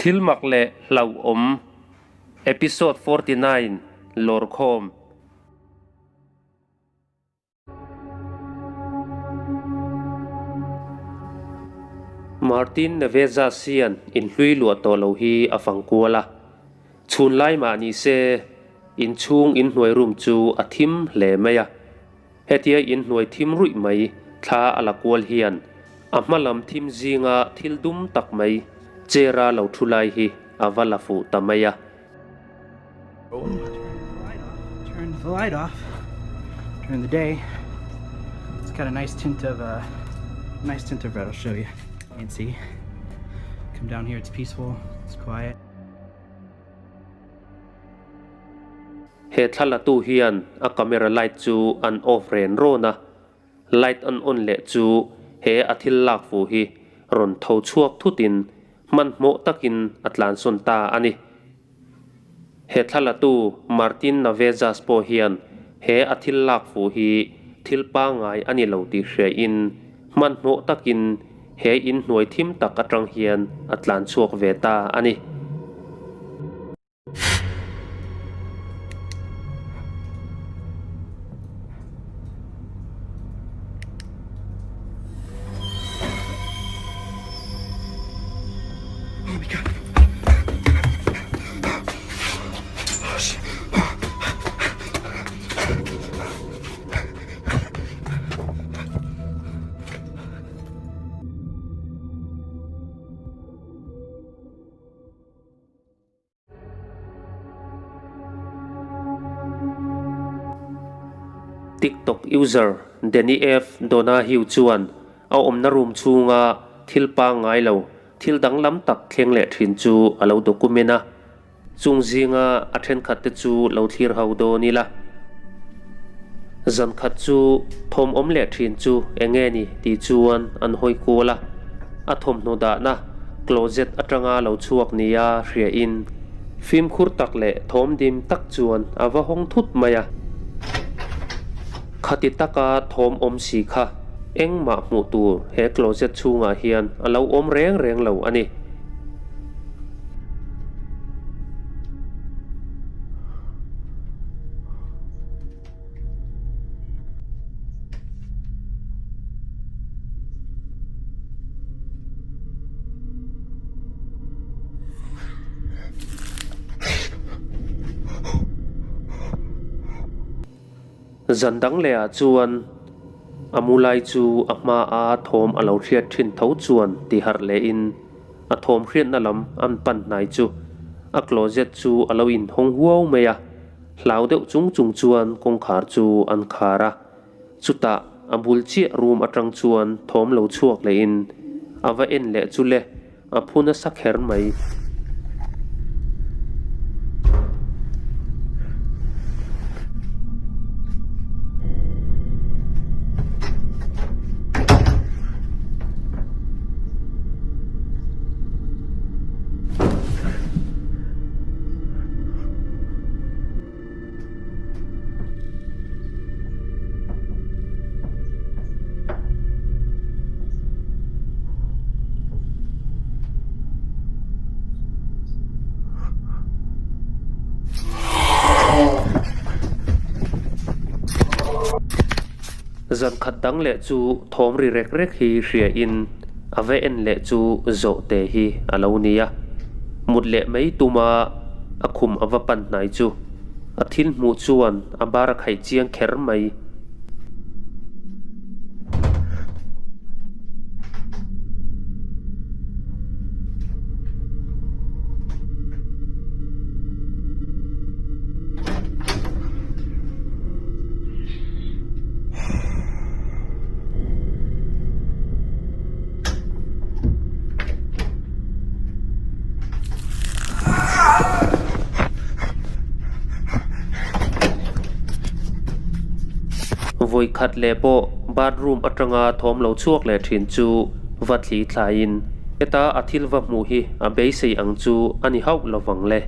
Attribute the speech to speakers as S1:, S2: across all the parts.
S1: Thil mak leh hlauhawm Episode 49 Lawrkhawm. Martin Nevezas hian inhlui luah tawh lo hi a fang kual a, chhun lai mah ni se inchhung inhnuai room chu a thim hle mai a. Hetia inhnuai thim ruih mai thla a la kual hian a hma lam thim zinga thil dum tak mai chair a lo thu lai hi a va la fuh ta mai a.
S2: Turn the light off during the day. It's got a nice tint of uh, nice tint of red. I'll show you. You can see. Come down here. It's peaceful. It's quiet.
S1: He thlalatu hian a camera light chu an off ren rawn a, light an on leh chu he a thil lak fu hi rawn tho chhuak thutin hmanhmawh takin a tlansawn ta a ni. He thlalatu Martin Navezas pawh hian he a thil lak fuh hi thil pangngai a ni lo tih hriain hmanhmawh takin he inhnuai thim tak atang hian a tlan chhuak ve ta a ni. TikTok user Danny F Donahue chuan a awmna room chhunga thil pangngai lo thil danglam tak thleng leh thin chu a lo document a, chung zinga a thenkhat te chu lo thlir ho dawn ila. Zan khat chu thawm awm leh thin chu enge ni tih chuan an hawi kual a, a thawmhnaw dahna closet atanga lo chhuak nia hria in fimkhur tak leh thawm dim tak chuan a va hawng thut mai a. Khati taka thawm awm si kha engmah hmuh tur he closet chhungah hian a lo awm reng reng lo a ni. Zan dang leh ah chuan a mu lai chu a hma a thawm a lo hriat thin tho chuan ti harh leh in a thawm hriatna lam an pan hnai chu a closet chu a lo inhawng huau mai a. Hlau deuh chung chung chuan kawngkhar chu an khar a, chutah a bul chiah room atang chuan thawm lo chhuak lehin a va en leh chu le, a phu nasa kher mai. Zan khat dang leh chu thawm ri rek rek hi hria in a va en leh chu zawh te hi a lo ni a. Mut leh mai tuma a khum a va pan hnai chu a thil hmuh chuan a bar a khaih chiang kher mai. Vawi khat leh pawh bathroom atanga thawm lo chhuak leh thin chu va thli thlaiin heta a thil va hmuh hi a beisei ang chu a ni hauh lovang le.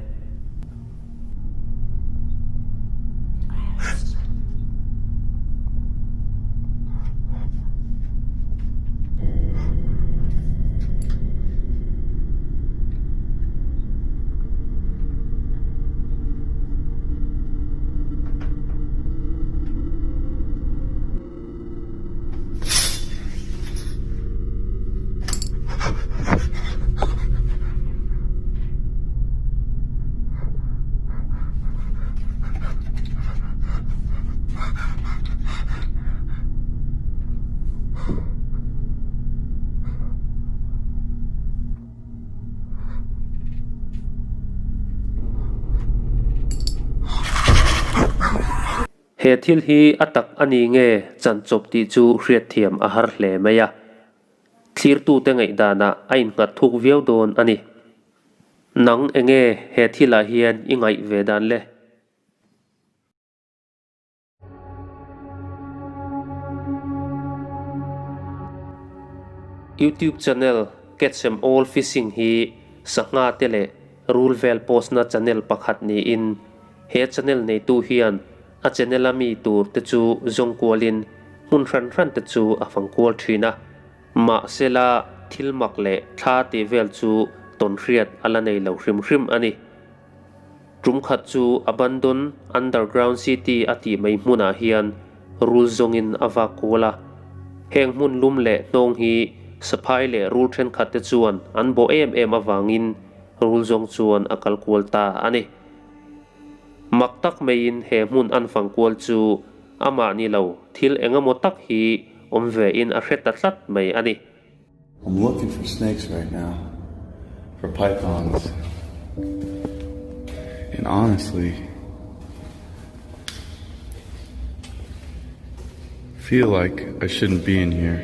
S1: He thil hi a tak a ni nge chanchawp tih chu hriatthiam a har hle mai a. Thlirtute ngaihdanah a innghat thuk viau dawn a ni. Nang enge he thilah hian i ngaih ve dan le? YouTube channel Catch Em All Fishing hi sangha te leh rul vel post na channel pakhat niin he channel neitu hian a channel a mi tur te chu zawng kualin hmun hran hran te chu a fang kual thin a. Mahsela thil mak leh thla tih vel chu tawnhriat a la nei lo hrim hrim a ni. Tum khat chu Abandoned Underground City a tih mai hmunah hian rul zawngin a vak kual a. Heng hmun lum leh hnawng hi saphai leh rul thenkhat te chuan an bawh em em avangin rul zawng chuan a kal kual ta a ni. Mak tak maiin he hmun an fang kual chu amah ni lo thil engemaw tak hi awm vein a hre ta tlat mai a ni.
S3: I'm looking for snakes right now, for pythons. And honestly, feel like I shouldn't be in here.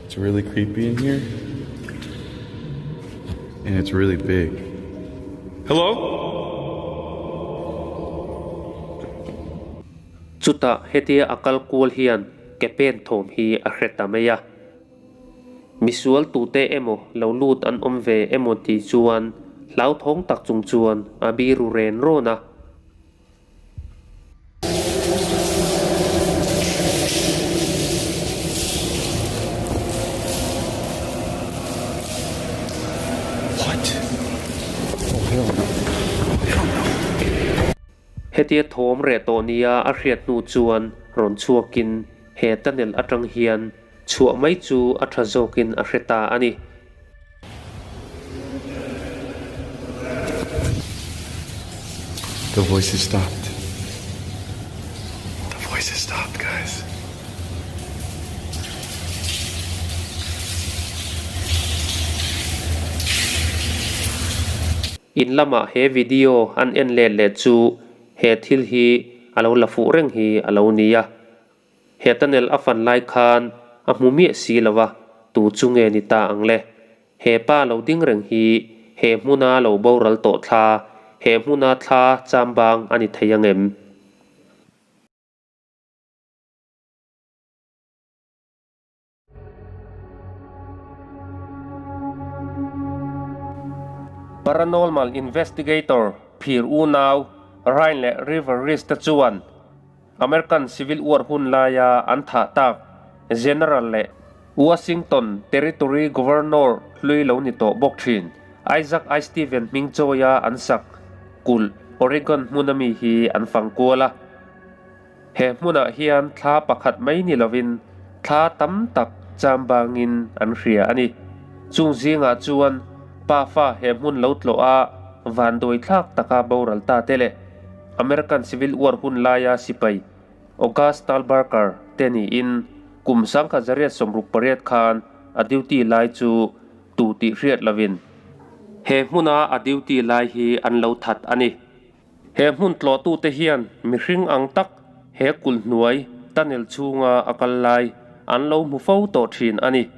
S3: It's really creepy in here. And it's really big. Hello?
S1: Chutah hetia a kal kual hian ke pen thawm hi a hre ta mai a. Misual tute emaw lo lut an awm ve emaw tih chuan hlauthawng tak chung chuan a biru ren rawn a. Hetia thawm reh tawh nia a hriat hnu chuan rawn chhuakin he tunnel atang hian chhuah mai chu a tha zawkin a hre ta a ni.
S3: The voices stopped. The voices stopped guys.
S1: In lamah he video an en let leh chu he thil hi a lo la fuh reng hi a lo ni a. He tunnel a fan lai khan a hmu miah si lo a, tu chu nge ni ta ang le? He pa lo ding reng hi he hmuna lo boral tawh thla, he hmuna thla chambang a ni thei ang em? Paranormal investigator phir unau Ryan leh River Reese te chuan American Civil War hun laia an thah tak General leh Washington Territory Governor hlui lo ni tawh bawk thin Isaac I. Stevens hming chawia an sak kulh Oregon hmuna mi hi an fang kual a. He hmunah hian thla pakhat mai ni lovin thla tam tak cham bangin an hria a ni. Chung zingah chuan pafa he hmun lo tlawh a vanduai thlak taka boral ta te leh American Civil War hun laia sipai August Stahlberger te niin kum 1968 khan a duty lai chu tu tih hriat lovin he hmuna a duty lai hi an lo that a ni. He hmun tlawhtute hian mihring ang tak he kulh hnuai tunnel chhunga a kal lai an lo hmu fo tawh thin a ni.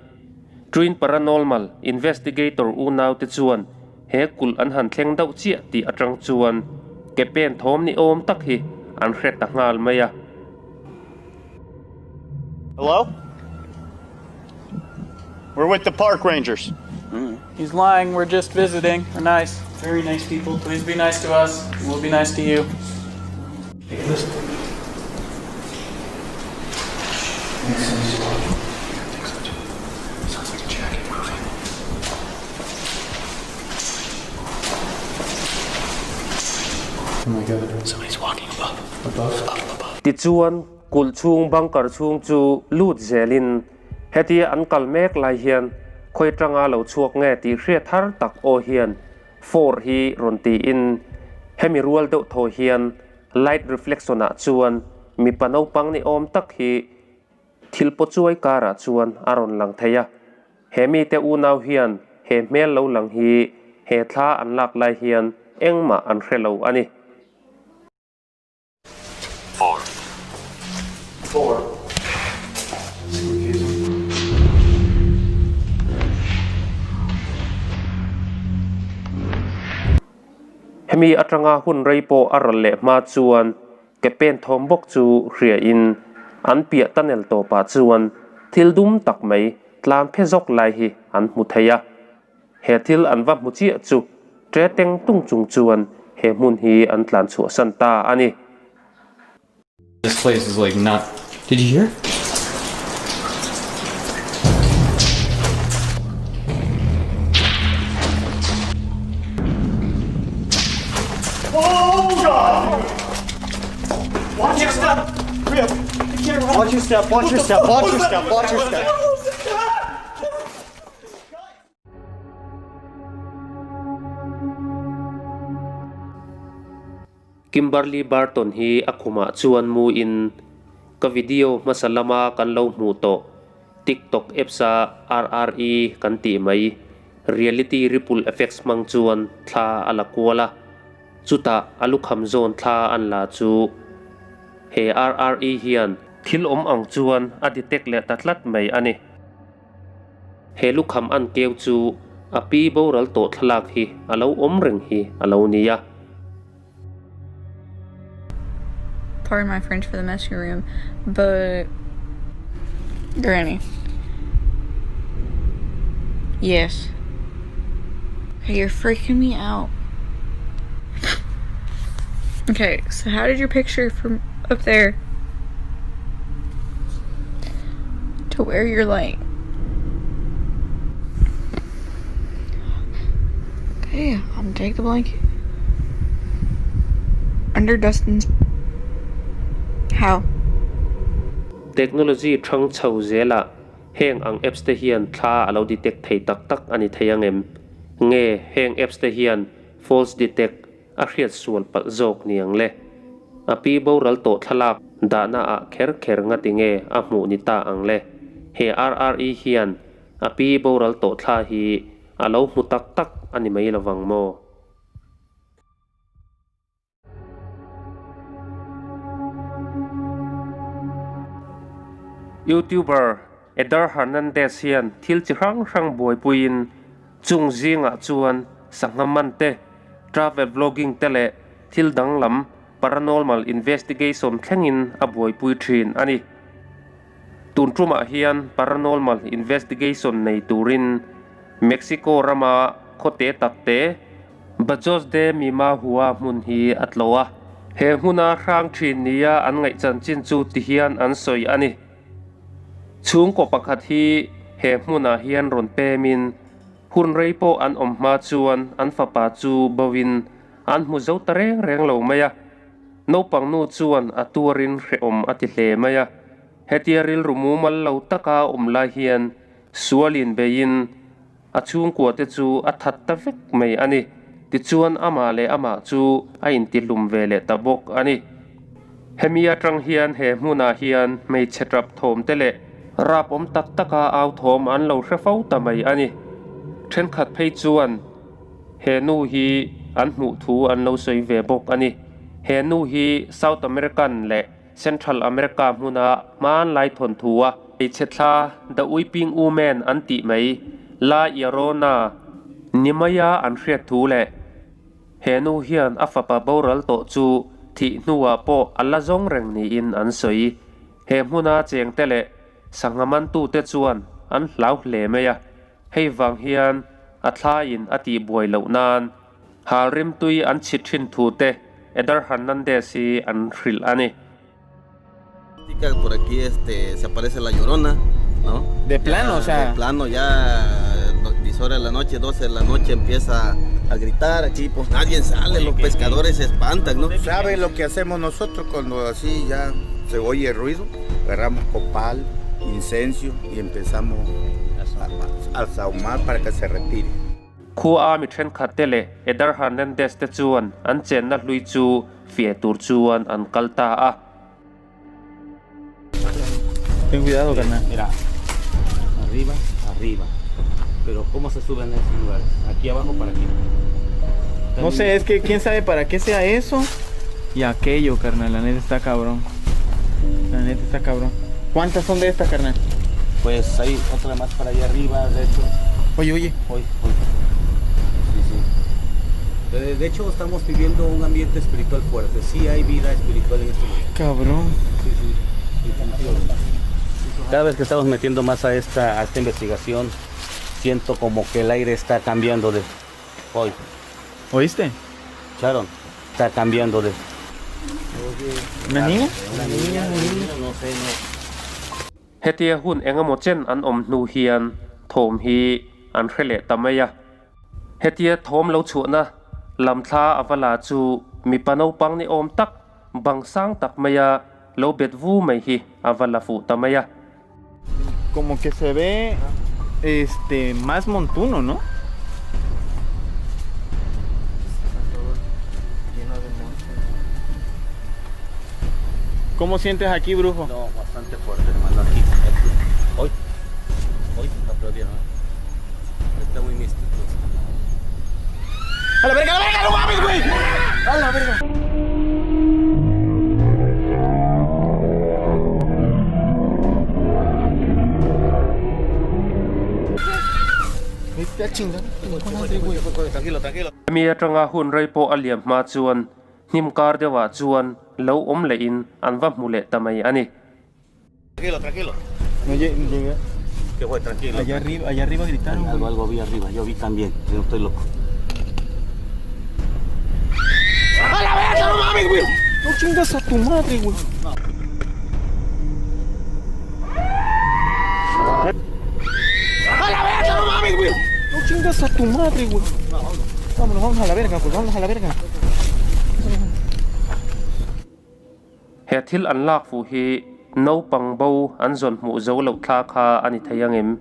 S1: Twin Paranormal Investigator unaute chuan he kulh an han thleng deuh chiah tih atang chuan ke pen thawm ni awm tak hi an hre ta nghal mai a.
S4: Hello? We're with the park rangers.
S5: He's lying. We're just visiting. We're nice. Very nice people. Please be nice to us. We'll be nice to you.
S2: Hey, listen. Sounds like a jacket moving. Oh my god. Somebody's walking above. Above? Up above.
S1: Tichuan, kulh chhung bunker chhung chu lut zelin hetia an kal mek lai hian khawi tanga lo chhuak nge tih hriat thar tak aw hian four hi rawn tiin hemi rual deuh thaw hian light reflection ah chuan mipa naupang ni awm tak hi thil paw chuai karah chuan a rawn lang thei a. He mite unau hian he hmel lo lang hi he thla an lak lai hian engmah an hre lo a ni.
S5: Four. It's confusing.
S1: Hemi atanga hun rei pawh a ral leh hma chuan ke pen thawm bawk chu hria in an piah tunnel tawpah chuan thil dum tak mai tlan phe zawk lai hi an hmu thei a. He thil an va hmu chiah chu ṭe teng tung chung chuan he hmun hi an tlan chhuahsan ta a ni.
S5: This place is like not Did you hear?
S4: Oh God! Watch your step. Watch your step. Watch your step. Watch your step. Watch your step.
S1: Kimberly Barton hi a khumah chuan mu in ka video hmasa lama kan lo hmuh tawh TikTok apps a RRE kan tih mai Reality Ripple Effects hmang chuan thla a la kual a, chutah a lukham zawn thla an la chu he RRE hian thil awm ang chuan a detect leh ta tlat mai a ni. He lukham an keu chu a pi boral tawh thlalak hi a lo awm reng hi a lo nia.
S6: Pardon my French for the messy room, but Granny. Yes. Okay, you're freaking me out. Okay, so how did your picture from up there to where you're like Okay, I'm gonna take the blanket. Under Dustin's how?
S1: Technology ṭhang chho zelah heng ang apps te hian thla a lo detect thei tak tak a ni thei ang em? Nge heng apps te hian false detect a hriat sual palh zawk ni ang le? A pi boral tawh thlalak dahna ah kher kher ngati nge a hmuh ni ta ang le? He RRE hian a pi boral tawh thla hi a lo hmu tak tak a ni mai lovang maw? Youtuber Eder Hernandez hian thil chi hrang hrang buaipuiin chung zingah chuan sangha man te, travel vlogging te leh thil danglam paranormal investigation thlengin a buaipui thin a ni. Tun tumah hian paranormal investigation nei turin Mexico rama khawte takte Bajos de Mimahua hmun hi a tlawh a. He hmuna hrang thin nia an ngaih chanchin chu ti hian an sawi a ni. Chhungkaw pakhat hi he hmunah hian rawn pemin hun rei pawh an awm hma chuan an fapa chu boin an hmu zo ta reng reng lo mai a. Naupang nu chuan a tuarin hrehawm a ti hle mai a. Hetia rilru mumal lo taka awm lai hian sualin beiin A chhungkuate chu a that ta vek mai a ni. Tichuan amah leh amah chu a intihlum ve leh ta bawk a ni. Hemi atang hian he hmunah hian hmeichhe tap thawm te leh rap awm tak taka au thawm an lo hre fo ta mai a ni. Thenkhat phei chuan he nu hi an hmuh thu an lo sawi ve bawk a ni. He nu hi South American leh Central America hmuna hmanlai thawnthu a hmeichhe thla The Weeping Woman an tih mai La Llorona ni maia an hriat thu leh he nu hian a fapa boral tawh chu thih hnuah pawh a la zawng reng niin an sawi. He hmuna chengte leh sangha mantute chuan an hlau hle mai a, hei vang hian a thlaiin a tihbuai loh nan Hal rimtui an chhit thin thu te Eder Hernandez hi an hrilh a ni.
S7: Por aquí este se aparece la llorona, no?
S5: De plano, o sea.
S7: De plano ya 10 horas de la noche, 12 de la noche empieza a gritar aquí, pues nadie sale, los pescadores se espantan, ¿no?
S8: ¿Sabe lo que hacemos nosotros cuando así ya se oye ruido? Agarramos copal, incencio y empezamos a sahumar para que se retire.
S1: Khua mi thenkhat te leh Eder Hernandez te chuan an chenna hlui chu fiah tur chuan an kal ta a.
S5: Ten cuidado, carnal.
S7: Mira, arriba, arriba. Pero ¿cómo se suben a esos lugares? Aquí abajo, ¿para qué?
S5: No sé, es que quién sabe para qué sea eso y aquello, carnal. La neta está cabrón. La neta está cabrón. ¿Cuántas son de estas, carnal?
S7: Pues hay otra más para allá arriba, de hecho.
S5: Oye, oye.
S7: Hoy, hoy. Sí, sí. De hecho, estamos viviendo un ambiente espiritual fuerte. Sí hay vida espiritual en este lugar.
S5: Cabrón.
S7: Sí, sí. Definitivamente. Cada vez que estamos metiendo más a esta investigación, siento como que el aire está cambiando de hoy.
S5: ¿Oíste?
S7: Sharon, está cambiando de.
S5: ¿Una niña?
S7: Una niña, una niña, no sé, no.
S1: Hetia hun engemaw chen an awm hnu hian thawm hi an hre leh ta mai a. Hetia thawm lo chhuahna lam thla a va la chu mipa naupang ni awm tak bang sang tak maia lo bet vu mai hi a va la fuh ta mai a.
S5: Como que se ve este más montuno, ¿no? ¿Cómo sientes aquí, brujo?
S7: No, bastante fuerte, hermano. Aquí, aquí. Hoy. Hoy aplaudieron, ¿eh? Está muy místico.
S5: ¡A la verga, a la verga! ¡No mames, güey! ¡A la verga! Vete a chingar.
S7: Tranquilo, tranquilo.
S1: Hemi atanga hun rei pawh a liam hma chuan hnim kar deuhah chuan lo awm lehin an va hmu leh ta mai a ni.
S7: Tranquilo, tranquilo.
S5: No llegué.
S7: ¿Qué fue? Tranquilo.
S5: Allá arriba, allá arriba gritaron.
S7: Algo, algo vi arriba. Yo vi también. Yo no estoy loco.
S5: ¡A la verga! ¡No mames, güey! ¡No chingas a tu madre, güey! ¡A la verga! ¡No mames, güey! ¡No chingas a tu madre, güey! Vámonos, vámonos a la verga, pues vámonos a la verga.
S1: He thil an lak fuh hi naupang bo an zawn hmuh zo loh thla kha a ni thei angem?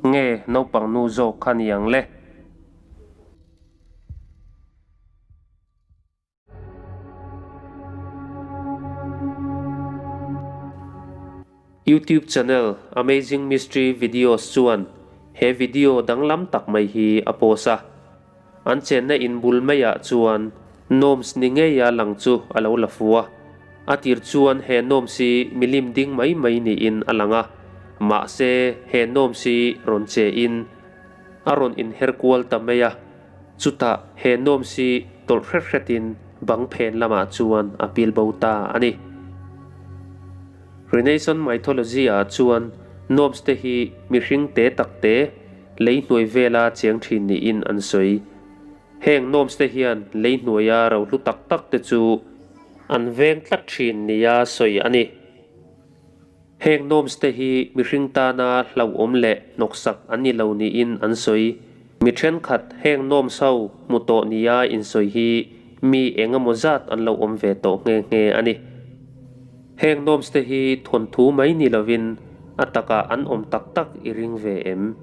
S1: Nge naupang nu zawk kha ni ang le? YouTube channel Amazing Mystery Videos chuan he video danglam tak mai hi a post a. An chenna in bul maiah chuan gnomes ni ngeia lang chu a lo la fu a. A tir chuan he gnomes hi milim ding mai mai niin a lang a. Mahse he gnomes hi rawn che in a rawn inher kual ta mai a. Chutah he gnomes hi tawlh hret hretin bang phen lamah chuan a pil bo ta a ni. Renaissance mythology ah chuan gnomes te hi mihring te tak te lei hnuai vela cheng thin niin an sawi. Heng gnomes te hian lei hnuaia ro hlu tak tak te chu an veng tlat thin nia sawi a ni. Heng gnomes te hi mihring tana hlauhawm leh hnawksak an ni lo niin an sawi. Mi thenkhat heng gnomes ho hmu tawh nia insawi hi mi engemaw zat an lo awm ve tawh nghe nghe a ni. Heng gnomes te hi thawnthu mai ni lovin a takah an awm tak tak i ring ve em?